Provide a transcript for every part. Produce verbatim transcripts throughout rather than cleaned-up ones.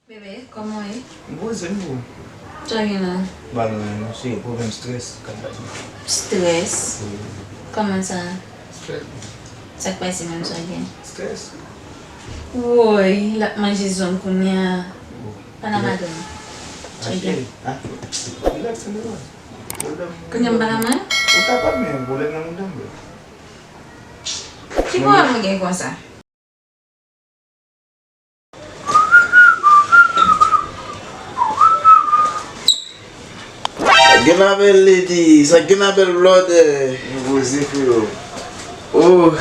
Bebe, kòman w ye? M poze m pou. Sa w gen la? Ba non, se pwoblèm strès k ap bat mwen. Strès? Wi. Kòman sa? Strès. Sa k pase menm, sa w gen? Strès. Woy, l ap manje zòn kounye a. Bon. Pandan maten. Sa w gen? Relax, relax. Pwoblèm. Kounye a m pa nan mwen? Ou kapab, men pwoblèm nan mouda m, bro. Ki pwoblèm ou gen konsa? Sa gen la bèl lady, sa gen la bèl blòdè. Mwen poze, freo. Oh.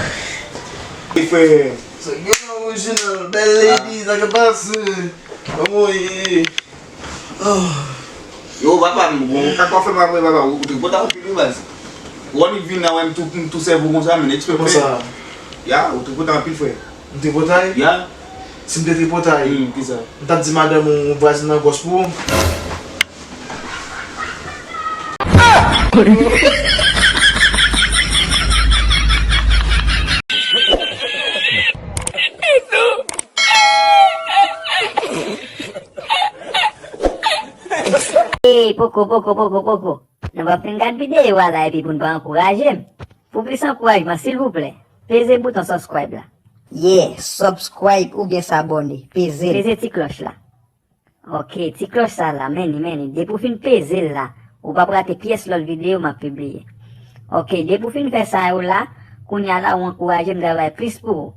E frè. Sa gen la orijinal, bèl lady, sa gen pase. Kòman w ye? Oh. Yo, papa m, bon, sa k w ap fè m apre, papa, ou tripotay anpil, wi, baz. Ou annik vin la, wè m tou, m tou sèvi w konsa, men eksprè m fè. Kòman sa? Ya, ou tripotay anpil, frè. M tripotay? Ya. Si m te tripotay, hmm, kisa? M t ap di madanm ou vwazin nan gwòs pou ou. Ey, poko, poko, poko, poko. Nou p ap fin gad videyo a la epi pou n pa ankouraje m. Pou plis ankourajman, silvouplè, peze bouton subscribe la. Yeah, subscribe oubyen sabòne. Peze l. Peze ti klòch la. Ok, ti klòch sa la, men li, men li. Depi w fin peze l la, ou p ap rate pyès lòt videyo m ap pibliye. Ok, depi w fin fè sa yo la, kounye a la, ou ankouraje m travay plis pou ou.